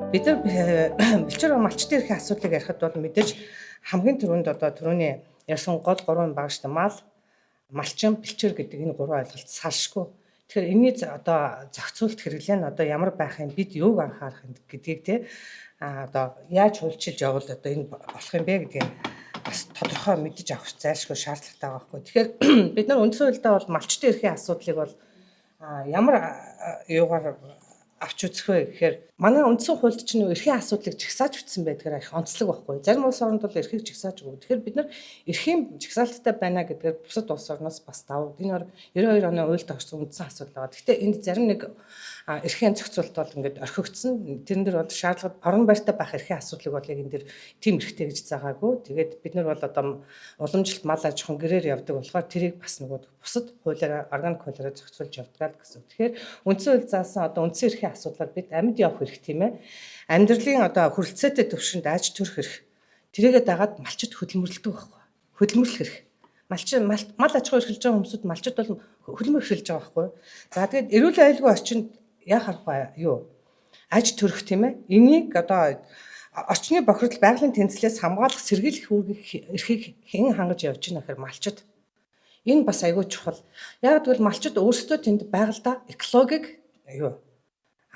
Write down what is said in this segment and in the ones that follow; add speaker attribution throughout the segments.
Speaker 1: Бид нар бэлчээр малчдын эрхийн асуудлыг ярихад бол мэдээж хамгийн түрүүнд одоо түрүүний ярьсан гол гурван баг шүү дээ. Мал, малчин, бэлчээр гэдэг энэ гурван ойлголт салшгүй. Тэгэхээр энэний одоо зохицуулт хэрэглээ нь одоо ямар байх юм, бид юуг анхаарах юм гэдгийг те одоо яаж хуульчилж явбал одоо энэ болох юм бэ гэдгийг бас тодорхой мэдэж авах зайлшгүй шаардлагатай байгаа байхгүй. Тэгэхээр бид нар үндсэн хуульдаа бол малчдын эрхийн асуудлыг бол ямар юугаар авч үзэх вэ гэхээр манай үндсэн хуульд чинь эрхийн асуудлыг жагсааж бичсэн байдгаар их онцлог байхгүй. Зарим улс оронд бол эрхийг жагсааж өгдөг. Тэгэхээр бид нар эрхийн жагсаалттай байна гэдгээр бусад улс орноос бас давуу. Энэ 92 оны хуульд орсон үндсэн асуудал байгаа. Гэхдээ энд зарим нэг эрхийн зохицуулалт бол ингээд орхигдсон. Тэрэн дээр бол шаардлага орон байртай байх эрхийн асуудлыг бол яг энэ дэр тийм эрхтэй гэж заагаагүй. Тэгээд бид нар бол одоо уламжлалт мал аж ахуйн гэрээр явдаг болохоор тэрийг бас нөгөө бусад хуулиараа, органик хуулиараа зохицуулж явдаг л гэсэн. Тэгэхээр үндсэн хууль заасан одоо үндсэн эрхийн асуудлаар бид амьд явах эрх, тийм ээ. Амьдралын одоо хүрэлцээтэй төвшөнд аж төрөх эрх. Тэрийгээ дагаад малчид хөдөлмөрлөдөг байхгүй. Хөдөлмөрлөх эрх. Малчин мал аж ахуй эрхэлж байгаа хүмүүсүүд малчид бол хөдөлмөр эрхэлж байгаа байхгүй. За, тэгээд эрүүл аюулгүй орчинд яа харахгүй юу? Аж төрөх, тийм ээ. Энийг одоо орчны бохирдол, байгалийн тэнцлээс хамгаалах, сэргийлэх үүргийг, эрхийг хэн хангаж явж байна гэхээр малчид. Энэ бас айгүй чухал. Яг гэвэл малчид өөрсдөө тэнд байгальдаа экологийг юу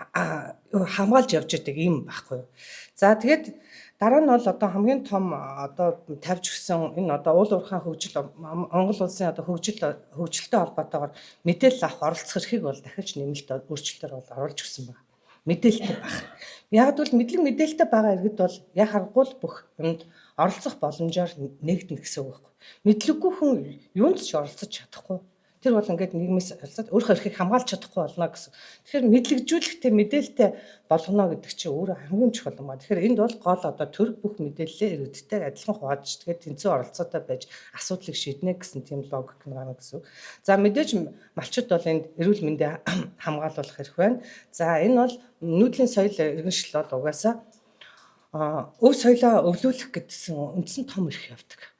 Speaker 1: хамгаалж явж байдаг юм байхгүй юу. За, тэгээд дараа нь бол одоо хамгийн том одоо тавьж өгсөн энэ одоо уул уурхайн хөгжил, Монгол улсын одоо хөгжилтэй холбоотойгоор мэдээлэл авах, оролцох эрхийг бол дахиж нэмэлт өөрчлөлтөөр бол оруулж өгсөн байна. Мэдээлэлтэй байх. Яг гэвэл мэдлэг мэдээлэлтэй байгаа иргэд бол яг харахгүй л бүх юмд оролцох боломжоор нэгдэнэ гэсэн үг байхгүй. Мэдлэггүй хүн юунд ч оролцож чадахгүй. Тэр бол ингээд нийгмээс оролцоод өөрийнхөө эрхийг хамгаалж чадахгүй болно гэсэн. Тэгэхээр мэдлэгжүүлэхтэй, мэдээлэлтэй болгоно гэдэг чинь өөрөө хамгийн чухал юм ба. Тэгэхээр энд бол гол одоо төр бүх мэдээллээ иргэдтэй адилхан хувааж, тэгээд тэнцвэн оролцоотой байж асуудлыг шийднэ гэсэн тийм логик нь гарна гэсэн. За, мэдээж малчид бол энд эрүүл мэндээ хамгаалуулах эрх байна. За, энэ бол нүүдлийн соёл иргэншил бол угаасаа өв соёлоо өвлүүлэх гэдсэн үндсэн том эрх явдаг.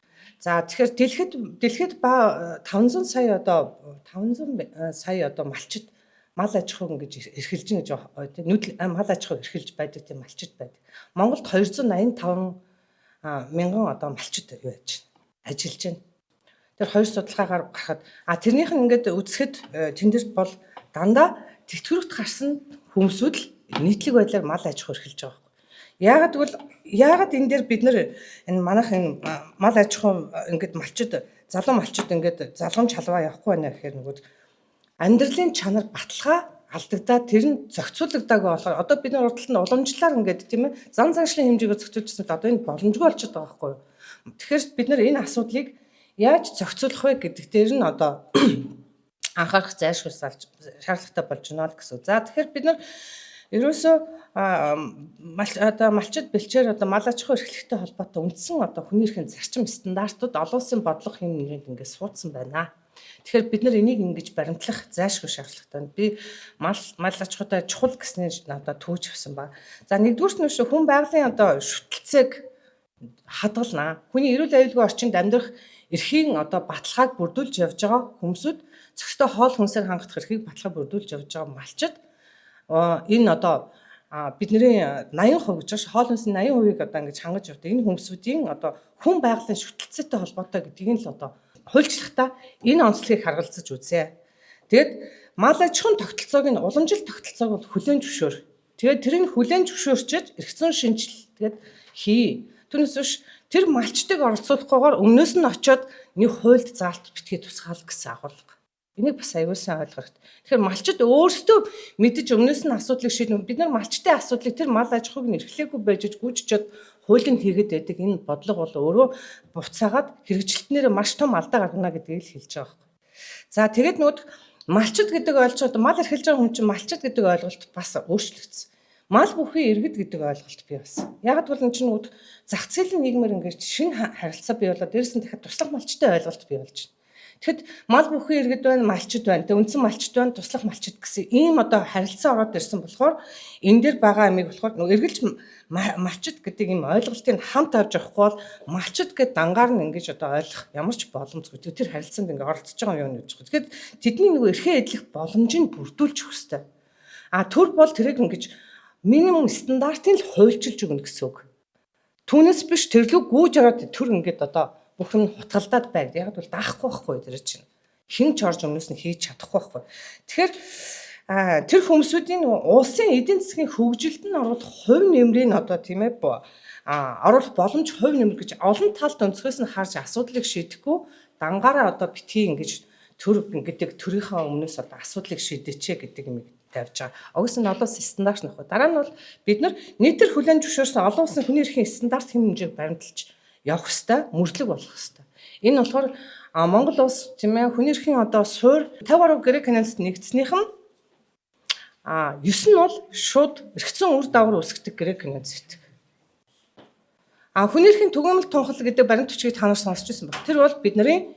Speaker 1: За, тэгэхээр дэлхийд ба 500 сая, одоо 500 сая одоо малчид мал аж ахуйг ингэж эрхэлж гэж тийм нүүдэл мал аж ахуйг эрхэлж байдаг, тийм малчид байдаг. Монголд 285 мянган одоо малчид юу яаж ажиллаж байна. Тэр хоёр судалгаагаар гарахад тэрнийх нь ингээд үзэхэд тэн дээр бол дандаа тэтгэврт гарсан хүмүүсүүд л нийтлэг байдлаар мал аж ахуй эрхэлж байгаа. Яагаад гэвэл яагаад энэ дээр бид нар энэ манайх энэ мал аж ахуй ингээд малчид, залуу малчид ингээд залгамж халваа явахгүй байна гэхээр нөгөө амьдралын чанар баталгаа алдагдаад, тэр нь зохицуулагдаагүй болохоор одоо бид нар урд талд нь уламжлалаар ингээд, тийм ээ, зан заншлын хэмжээгээр зохицуулчихсан одоо энэ боломжгүй болчиход байгаа байхгүй юу. Тэгэхээр бид нар энэ асуудлыг яаж зохицуулах вэ гэдэг дээр нь одоо анхаарах зайлшгүй шаардлагатай болж байна л гэсэн. За, тэгэхээр бид нар ерөөсөө одоо малчид, бэлчээр одоо мал аж ахуй эрхлэхтэй холбоотой үндсэн одоо хүний эрхийн зарчим, стандартууд, олон улсын бодлого хэм нэрэнд ингээд суудсан байна. Тэгэхээр бид нар энийг ингэж баримтлах зайлшгүй шаардлагатай. Би мал аж ахуйтай чухал гэсний одоо түүж авсан ба. За, нэгдүгüрт нь хүн байгалийн одоо шүтэлцээг хадгална. Хүний эрүүл аюулгүй орчинд амьдрах эрхийн одоо баталгааг бүрдүүлж явж байгаа хүмүүсүүд, зохистой хоол хүнсээр хангах эрхийг баталгаа бүрдүүлж явж байгаа малчид энэ одоо бидний 80% гэж байна. Хоол хүнсний 80%-ийг одоо ингэж хангаж явдаг. Энэ хүмүүсүүдийн одоо хүн байгалийн шүтэлцээтэй холбоотой гэдгийг л одоо хуульчлахдаа энэ онцлогийг харгалзаж үзье. Тэгээд мал аж ахуйн тогтолцоог нь, уламжлалт тогтолцоог бол хүлээн зөвшөөр. Тэгээд тэрийг хүлээн зөвшөөрчөж эрх зүйн шинжил тэгээд хий. Түүнээс биш тэр малчдыг оролцуулахгүйгээр өмнөөс нь очиод нэг хуульд заалт битгий тусгаал гэсэн агуулга. Энийг бас аюул сан ойлгох хэрэгтэй. Тэгэхээр малчид өөрсдөө мэдэж өмнөөс нь асуудлыг шийднэ. Бид нар малчдын асуудлыг тэр мал аж ахуйг нь эрхлээгүй байж гүйжчихэд хуулийн хийгээд байдаг энэ бодлого бол өөрөө буцаагаад хэрэгжилтнээр маш том алдаа гаргана гэдгийг л хэлж байгаа байхгүй. За, тэгээд нүд малчид гэдэг ойлголт, мал эрхэлж байгаа хүн чинь малчид гэдэг ойлголт бас өөрчлөгдсөн. Мал бүхий иргэд гэдэг ойлголт бий болсон. Яг гэвэл энэ чинь нүд зах зээлийн нийгмээр ингээд шинэ харилцаа бий болоод, дээрээс нь дахиад туслах малчтай ойлголт бий болж байна. Тэгэхэд мал бүхий иргэд байна, малчид байна. Тэг үндсэн малчид байна, туслах малчид гэсэн ийм одоо харилцаа ороод ирсэн болохоор энэ дээр байгаа амийг болохоор нөгөө эргэлж малчид гэдэг ийм ойлголтыг хамт авч явахгүй бол малчид гэд дангаар нь ингэж одоо ойлгох ямар ч боломжгүй. Тэр харилцаанд ингээ оролцож байгаа юм гэж байна. Тэгэхээр тэдний нөгөө эрхээ эдлэх боломжийг бүрдүүлж өгөх хэрэгтэй. А төр бол тэрийг ингэж Минимум стандартыг л хуульчилж өгнө гэсэн үг. Түүнээс биш тэрлүү гүйж ороод төр ингээд одоо бүх юм хутгалдаад байг. Яг бол даахгүй байхгүй тэр чинь. Хэн ч орж өмнөөс нь хийж чадахгүй байхгүй. Тэгэхээр тэр хүмүүсүүдийн улсын эдийн засгийн хөгжилд нь оруулах хувь нэмрийг одоо тийм ээ оруулах боломж хувь нэмэр гэж олон талд өнцгөөс нь харж асуудлыг шийдэхгүй дангаараа одоо битгий ингэж төр гэдэг төрийнхөө өмнөөс одоо асуудлыг шийдээч гэдэг юм тавьж байгаа. Угсаа нь олон улсын стандарт нөхөө. Дараа нь бол бид нар нийтээр хүлээн зөвшөөрсөн олон улсын хүний эрхийн стандарт хэм хэмжээг баримталж явах ёстой, мөрдлөг болох ёстой. Энэ болохоор Монгол улс тийм ээ хүний эрхийн одоо суур 50 гаруй гэрээ конвенцэд нэгдснийх нь 9 нь бол шууд эргэцэн үр дагавар үүсгэдэг гэрээ конвенц байдаг. Хүний эрхийн түгээмэл тунхал гэдэг баримт бичгийг та нар сонсч ирсэн баг. Тэр бол бидний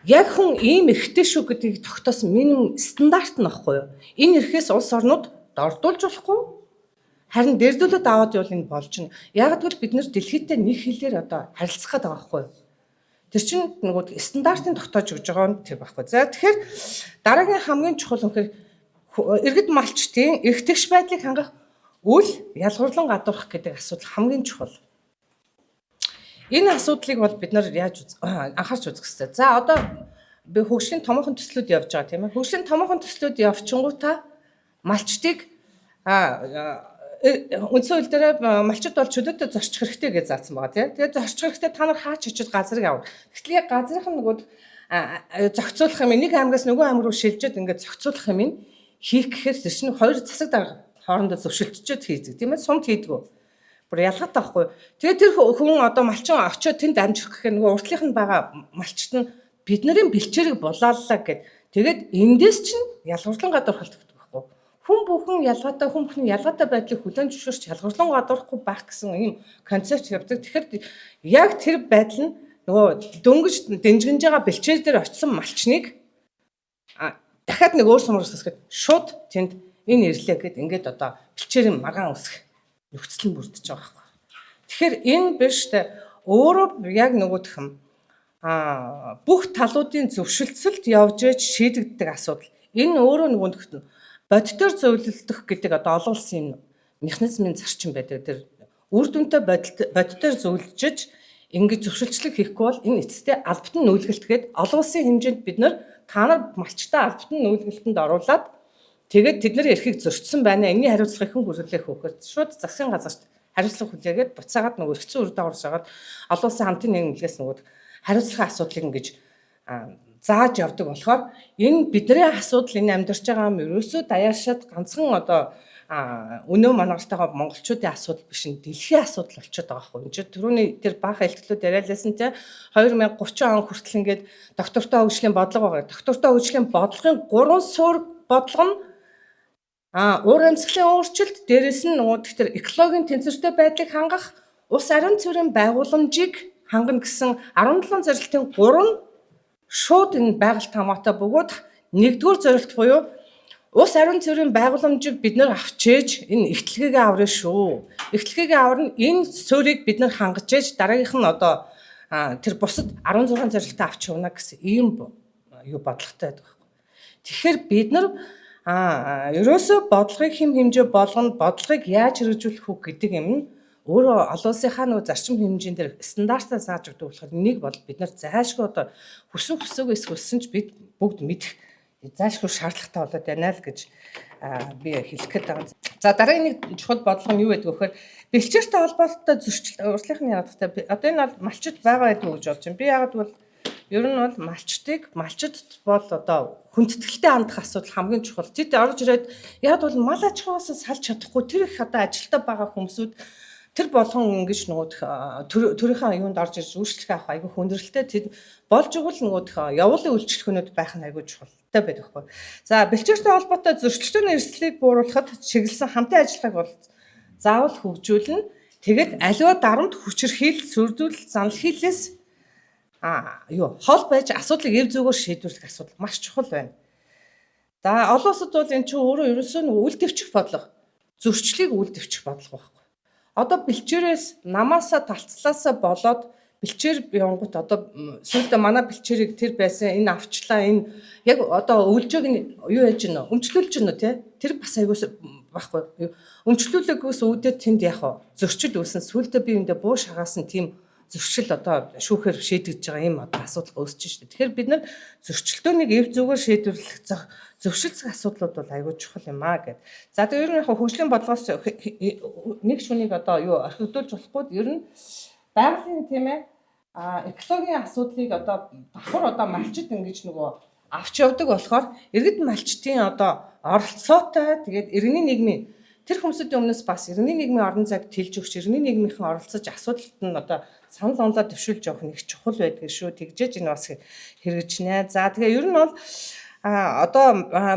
Speaker 1: яг хүн ийм эрхтэй шүү гэдгийг тогтоосон минимум стандарт нь багхгүй юу? Энэ эрхээс улс орнууд дордуулж болохгүй. Харин дэрдүүлээд аваад явал энэ болж байна. Яг гэвэл бид нэр дэлхийдээ нэг хэлээр одоо харилцах гээд байгаа байхгүй юу? Тэр чинь нөгөө стандартын тогтоож өгж байгаа нь тэр байхгүй. За тэгэхээр дараагийн хамгийн чухал юм хэрэг иргэд малчдын эрх тэгш байдлыг хангах үл ялгуурлан гадуурхах гэдэг асуудал хамгийн чухал. Энэ асуудлыг бол бид нар яаж анхаарч үзэх хэрэгтэй. За одоо би хөгжлийн томоохон төслүүд явж байгаа тийм ээ. Хөгжлийн томоохон төслүүд явчингуудаа малчдыг үндсэн хууль дээр малчид бол чөлөөтэй зорчих хэрэгтэй гэж заасан байгаа тийм. Тэгээд зорчих хэрэгтэй та нар хаач очиж газрыг авах. Гэтэл яг газрынх нь нөгөө зохицуулах юм нэг аймагаас нөгөө аймаг руу шилжээд ингээд зохицуулах юм хийх гэхээр тэр чинь хоёр засаг дарга хоорондоо зөвшөлтчөөд хийдэг тийм ээ. Сумд хийдгүү. Бүр ялгаатай байхгүй. Тэгээд тэр хүн одоо малчин очиод тэнд амжирх гэхээр нөгөө уртлынх нь байгаа малчт нь бид нарын бэлчээрийг булааллаа гэд. Тэгээд эндээс чинь ялгуурлан гадуурхалт өгдөг байхгүй. Хүн бүхэн ялгаатай, хүн бүхний ялгаатай байдлыг хүлээн зөвшөөрч ялгуурлан гадуурхахгүй байх гэсэн ийм концепт явдаг. Тэгэхээр яг тэр байдал нь нөгөө дөнгөж дэнжгэнж байгаа бэлчээр дээр очисон малчныг дахиад нэг өөр сумар үсгэхэд шууд тэнд энэ ирлээ гэд ингээд одоо бэлчээрийн маргаан үсэх нөхцөл нь бүрдэж байгаа байхгүй. Тэгэхээр энэ биш тэ өөрөө яг нөгөөх юм бүх талуудын зөвшөлтсөлд явж ээж шийдэгддэг асуудал. Энэ өөрөө нөгөөх нь бодитоор зөвлөлдөх гэдэг одоо олон улсын механизмын зарчим байдаг. Тэр үр дүнтэй бодитоор зөвлөжж ингэж зөвшөлтчлөг хийхгүй бол энэ эцэстээ албатан нүүлгэлт гээд олон улсын хэмжээнд бид нар та нар малчтай албатан нүүлгэлтэнд оруулаад тэгээд тэдний эрхийг зөрчсөн байна. Энэний хариуцлагыг хэн хүлээх вэ гэхээр шууд засгийн газарт хариуцлага хүлээгээд буцаагаад нөгөө эргэцэн үр дагавар шагаад олон улсын хамтын нийгэмлэгээс нөгөө хариуцлагын асуудлыг ингэж зааж явдаг болохоор энэ бидний асуудал энэ амьдарч байгаа юм ерөөсөө даяаршаад ганцхан одоо өнөө мангартайгаа монголчуудын асуудал биш энэ дэлхийн асуудал болчиход байгаа байхгүй. Энд чинь түрүүний тэр баахан илтгэлүүд яриалсан те 2030 он хүртэл ингээд доктортой хөгжлийн бодлого байгаа. Доктортой хөгжлийн бодлогын 3 суурь бодлого нь уур амьсгалын өөрчлөлт, дээрэс нь нөгөө тэр экологийн тэнцвэртэй байдлыг хангах, ус ариун цэврийн байгууламжийг хангана гэсэн 17 зорилтын 3 нь шууд энэ байгальтай хамаатай бөгөөд нэгдүгээр зорилт буюу ус ариун цэврийн байгууламжийг бид нэр авчээж энэ эхтлэгээгээ аврна шүү. Эхтлэгээгээ аварна энэ суурийг бид нар хангаж ээж дараагийнх нь одоо тэр бусад 16 зорилттой авч явна гэсэн ийм юу бодлоготой байдаг байхгүй. Тэгэхээр бид нар ерөөсөө бодлогыг хэм хэмжээ болгоно, бодлогыг яаж хэрэгжүүлэх үү гэдэг юм нь өөрөө олон улсынхаа нөгөө зарчим хэмжээн дээр стандартаа зааж өгдөг болохоор нэг бол бид нар зайлшгүй одоо хүсэн хүсээгүй хүссэн ч бид бүгд мэдэх зайлшгүй шаардлагатай болоод байна л гэж би хэлэх гээд байгаа. За дараагийн нэг чухал бодлого нь юу гэдэг вэ гэхээр бэлчээртэй холбоотой зөрчил урьдлынх нь яагаад одоо энэ бол малчид байгаа байдгүй гэж бодож байна. Би яагаад гэвэл ер нь бол малчид бол одоо хүндэтгэлтэй хандах асуудал хамгийн чухал. Тэд орж ирээд яг бол мал аж ахуйгаас салж чадахгүй тэр их одоо ажилтаа байгаа хүмүүсүүд тэр болгон ингэж нөгөө төрийнхөө юунд орж ирж үйлчлэх авах айгүй хүндрэлтэй. Тэд болж игэл нөгөө явуулын үйлчлэхүүнүүд байх нь айгүй чухалтай байдаг байхгүй. За бэлчээртэй холбоотой зөрчилдөний эрсдлийг бууруулахад чиглэсэн хамтын ажиллагааг бол заавал хөгжүүлнэ. Тэгээд аливаа дарамт хүчирхийл, сүрдүүл, занал хийлээс юу хол байж асуудлыг эв зүгээр шийдвэрлэх асуудал маш чухал байна. За олон улсад бол энэ чинь өөрөө ерөөсөө нэг үл дэвчих бодлого, зөрчлийг үл дэвчих бодлого байхгүй. Одоо бэлчээрээс намаасаа талцлаасаа болоод бэлчээр явангууд одоо сүүлдээ манай бэлчээрийг тэр байсан энэ авчлаа энэ яг одоо өвлжөөг нь юу яаж гинэ өмчлүүлж гинэ тий тэр бас айгүй Байхгүй. Өмчлүүлээгүйс үүдээ тэнд яг зөрчил үүсэн. Сүүлдээ би эндээ буу шагаасан тийм зөрчил одоо шүүхээр шийдэгдэж байгаа юм одоо асуудал үүсэж шээ. Тэгэхээр бид нар зөрчилдөөнийг эв зүгээр шийдвэрлэх зөрчилцэх асуудлууд бол айгүй чухал юм аа гэд. За тэгээ ер нь яг хөгжлийн бодлогоос нэг шүнийг одоо юу орхигдуулж болохгүй, ер нь байгалийн, тийм ээ, экологийн асуудлыг одоо давхар одоо малчид ингэж нөгөө авч явдаг болохоор иргэд малчдын одоо оролцоотой, тэгээд иргэний нийгмийн тэр хүмүүсийн өмнөөс бас иргэний нийгмийн орон зайг тэлж өгч, иргэний нийгмийнхэн оролцож, асуудалд нь одоо санал онолоо дэвшүүлж явах нэг чухал байдаг шүү. Тэгжээж энэ бас хэрэгжинэ. За тэгээ ер нь бол одоо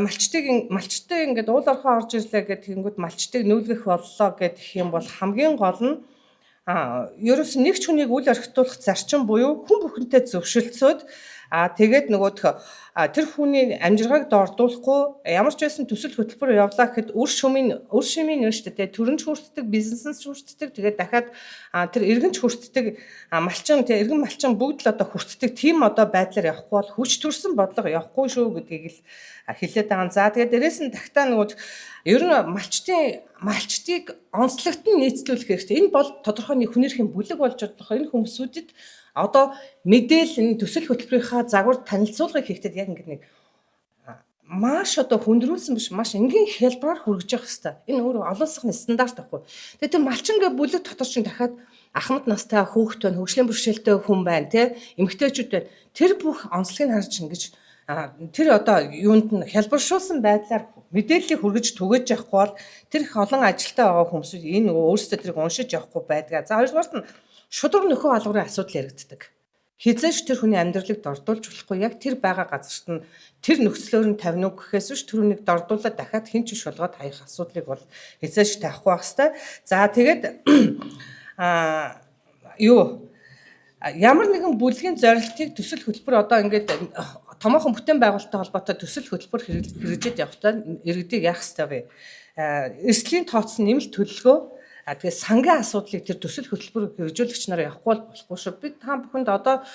Speaker 1: малчдыг ингээд уул орхон орж ирлээ гэх тэгэнгүүт малчдыг нүүлгэх боллоо гэх юм бол хамгийн гол нь ерөөс нэг ч хүнийг үл орхитуулах зарчим буюу хүн бүхэнтэй зөвшөлдсөд, тэгээд нөгөөх тэр хүний амжиргааг дордуулахгүй, ямар ч байсан төсөл хөтөлбөр явлаа гэхэд үр шимийн нь шүү дээ, төрөнч хүртдэг, бизнес хүртдэг, тэгээд дахиад тэр иргэнч хүртдэг, малчин, тэр иргэн малчин бүгд л одоо хүртдэг тийм одоо байдлаар явахгүй бол хүч төрсэн бодлого явахгүй шүү гэдгийг л хэлээд байгаа. За тэгээд дээрэс нь тагтаа нөгөө ер нь малчдыг онцлогт нь нийцлүүлэх хэрэгтэй. Энэ бол тодорхой нэг хүн эрхийн бүлэг болж болох энэ хүмүүсүүдэд одоо мэдээлэл, энэ төсөл хөтөлбөрийнхаа загвар танилцуулгыг хийхдээ яг ингэ нэг маш одоо хүндрүүлсэн биш, маш энгийн хялбараар хүргэж явах хэвээр. Энэ өөрөө олон улсын стандарт байхгүй. Тэгээ тэр малчин гэ бүлэг дотор чинь дахиад ахмад настай хүүхэд байна, хөгжлийн бэрхшээлтэй хүн байна, тэ, эмэгтэйчүүд байна. Тэр бүх онцлогийг харж ингэж тэр одоо юунд нь хялбаршуулсан байдлаар мэдээллийг хүргэж түгээж явахгүй бол тэр их олон ажилтаа байгаа хүмүүсүүд энэ өөрсдөө тэрийг уншиж явахгүй байдгаа. За, хоёрдугаарт нь шударга нөхөө алгуурын асуудал яригддаг. Хэзээ ч тэр хүний амьдралыг дордуулж болохгүй, яг тэр байгаа газарт нь тэр нөхцлөөр нь тавина уу гэхээс биш, тэр хүнийг дордуулаад дахиад хэн ч шулгаад хаях асуудлыг бол хэзээ ч тавихгүй байх хэвээр. За тэгээд юу ямар нэгэн бүлгийн зорилтыг төсөл хөтөлбөр одоо ингээд томоохон бүтээн байгуулалттай холбоотой төсөл хөтөлбөр хэрэгжиж явахдаа иргэдийг яах ёстой вэ? Эрсдлийн тооцсон нэмэлт төлөвлөгөө, тэгээ сангийн асуудлыг тэр төсөл хөтөлбөр хэрэгжүүлэгч нараа явахгүй бол болохгүй шүү. Би та бүхэнд одоо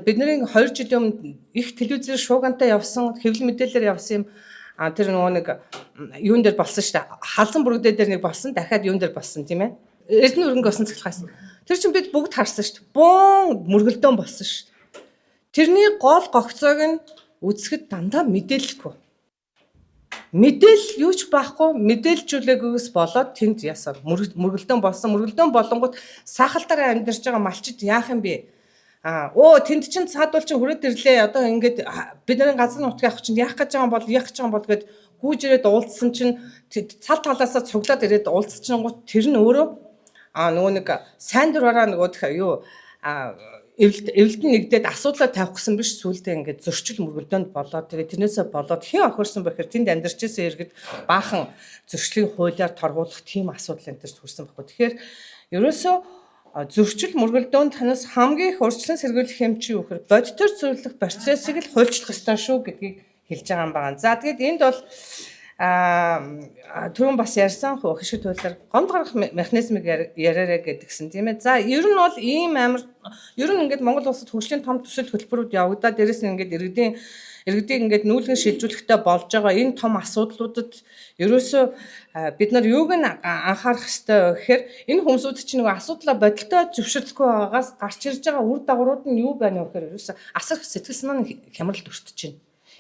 Speaker 1: бидний 2 жилийн өмнө их телевизээр шуугантай явсан, хэвлэл мэдээлэлээр явсан юм, тэр нөгөө нэг юун дээр болсон шүү дээ. Халзан бүрэгдээ дээр нэг болсон, дахиад юун дээр болсон, тийм ээ. Эрдэнэ өрөнгө осон цахилгаан. Тэр чинь бид бүгд харсан шүү дээ. Буун мөргөлдөөн болсон шүү дээ. Тэрний гол гогцоог нь үзэхэд дандаа мэдээлэхгүй. Мэдээлэл юу ч байхгүй, мэдээлжүүлээгүйгээс болоод тэнд ясаар мөргөлдөөн болсон. Мөргөлдөөн болонгууд сахалтаараа амьдарч байгаа малчид яах юм бэ? Өө тэнд чинь цаадуул чинь хүрээд ирлээ. Одоо ингээд бидний газар нутгийн ах чинь яах гэж байгаа юм бол, яах гэж байгаа юм бол гэд гүйж ирээд уулзсан чинь цал талаасаа цуглаад ирээд уулзчихгууд тэр нь өөрөө нөгөө нэг сайн дураараа нөгөө юу эвлэлдэн нэгдээд асуудлаа тавих гэсэн биш, сүулдэ ингээд зөрчил мөргөлдөөнд болоод, тэгээ тэрнээсээ болоод хэн охирсон бэхээр тэнд амьдарч ирсэн иргэд баахан зөрчлийн хуулиар торгуулах тийм асуудал энэ төр төрсэн баггүй. Тэгэхээр ерөөсөө зөрчил мөргөлдөөнд танаас хамгийн их урьдчилан сэргийлэх юм чи юу гэхээр бодитоор зөвлөх процессыг л хуульчлах ёстой шүү гэдгийг хэлж байгаа юм байна. За тэгээд энд бол түрүүн бас ярьсан хөгшин туйлаар гомд гаргах механизмыг яриараа гэдгсэн, тийм ээ. За, ер нь бол ийм амар ер нь ингээд Монгол улсад хөгжлийн том төсөл хөтөлбөрүүд явагдаад, дээрэс нь ингээд иргэдийг ингээд нүүлгэн шилжүүлэхтэй болж байгаа энэ том асуудлуудад ерөөсөө бид нар юуг нь анхаарах ёстой вэ гэхээр энэ хүмүүсүүд чинь нөгөө асуудлаа бодолтой зөвшөөрөхгүй байгаагаас гарч ирж байгаа үр дагаврууд нь юу байна вэ гэхээр ерөөсөө асар сэтгэл санааны хямралд өртөж байна,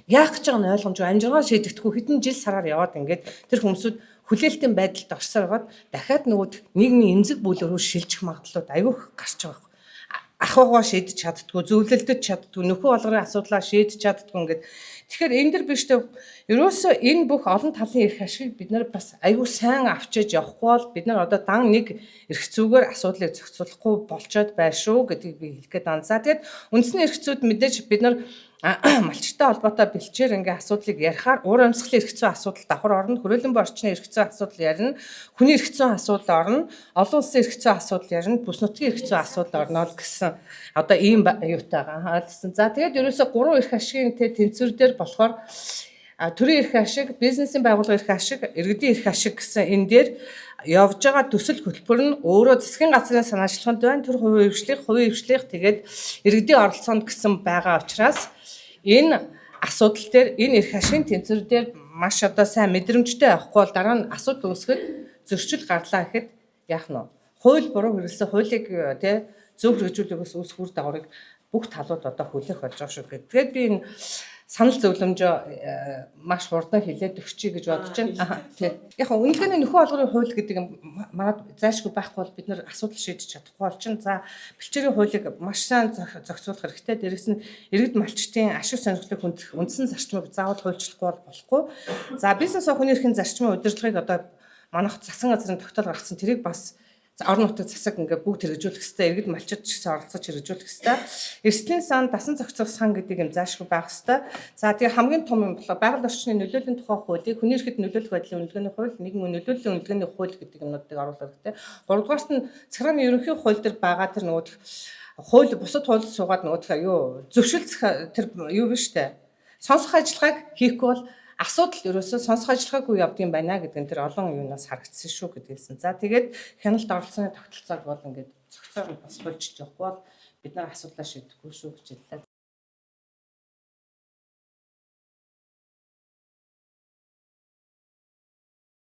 Speaker 1: яах гэж байгааг нь ойлгомжгүй, амжиргаа шийдэгдэхгүй хэдэн жил сараар яваад ингээд тэр хүмүүсүүд хүлээлтийн байдалд орсоор байгаад дахиад нөгөө нийгмийн эмзэг бүлэг рүү шилжих магадлалууд аягүй их гарч байгаа. Ах угаа шийдэж чаддгүй, зөвлөлдөж чаддгүй, нөхөө болгорын асуудлаа шийдэж чаддгүй ингээд. Тэгэхээр энэ дэр биш үү, ерөөсөө энэ бүх олон талын эрх ашигыг бид нар бас аягүй сайн авчиж явахгүй бол бид нар одоо дан нэг эрх зүйгээр асуудлыг зохицуулахгүй болчоод байна шүү гэдгийг би хэлэх гээд байна. За тэгээд үндсний эрх зүйд мэдээж бид нар малчтай холбоотой бэлчээр ингээ асуудлыг ярихаар уур амьсгалын эрх зүйн асуудал давхар орно, хүрээлэн буй орчны эрх зүйн асуудал ярина, хүний эрх зүйн асуудал орно, олон улсын эрх зүйн асуудал ярина, бүс нутгийн эрх зүйн асуудал орно л гэсэн одоо ийм юутайгаа ойлгосон. За тэгээд ерөөсө гурван эрх ашигын тэнцвэр дээр болохоор төрийн эрх ашиг, бизнесийн байгууллага эрх ашиг, иргэдийн эрх ашиг гэсэн энэ дээр явж байгаа төсөл хөтөлбөр нь өөрөө засгийн газрын санаачлаганд байна. Төр хувийн хвшлих, тэгээд иргэдийн оролцоонд гэсэн байгаа учраас энэ асуудал дээр, энэ эрх ашигын тэнцвэр дээр маш одоо сайн мэдрэмжтэй авахгүй бол дараа нь асуудал үүсгэхэд зөрчил гарлаа гэхэд яах нь вэ? Хууль буруу хэрэглэсэн хуулийг тий зөв хэрэгжүүлэгээс үүсэх үр дагаврыг бүх талууд одоо хүлээх болж байгаа шүү гэдэг. Тэгээд би энэ санал зөвлөмжөө маш хурдан хэлээд өгчий гэж бодож байна. Тий. Яг нь үнэлгээний нөхөн олгорын хууль гэдэг юм манад зайлшгүй байхгүй бол бид нэр асуудал шийдэж чадахгүй бол чинь. За, бэлчээрийн хуулийг маш сайн зохицуулах хэрэгтэй. Дээрээс нь иргэд малчдын ашиг сонирхлыг хүндэтгэх үндсэн зарчмыг заавал хуульчлахгүй бол болохгүй. За, бизнес хүний эрхийн зарчмын удирдлагыг одоо манайх засгийн газрын тогтоол гаргасан, тэрийг бас орон нутаг засаг ингээ бүгд хэрэгжүүлэх хэвээр, иргэд малчид ч гэсэн оролцож хэрэгжүүлэх хэвээр. Эрсдлийн сан, дасан зохицох сан гэдэг юм заашгүй байх хэвээр. За, тэгээ хамгийн том юм болоо байгаль орчны нөлөөллийн тухай хуулийг, хүний эрхэд нөлөөлөх байдлын үнэлгээний хууль, нийгмийн нөлөөллийн үнэлгээний хууль гэдэг юмнуудыг оруулах хэрэгтэй. Гуравдугаарт нь захиргааны ерөнхий хууль дээр байгаа тэр нөгөө хууль бусад хууль суугаад нөгөө юу зөвшөл тэр юу биш үү? Сонсох ажиллагааг хийхгүй бол асуудал ерөөсөө сонсох ажиллагаагүй явдгийн байна гэдэг нь тэр олон юунаас харагдсан шүү гэдгээсэн. За, тэгээд хяналт оролцооны тогтолцоог бол ингээд зохицоор нь бас хуульчилж явахгүй бол бид нар асуудлаа шийдэхгүй шүү гэж хэллээ.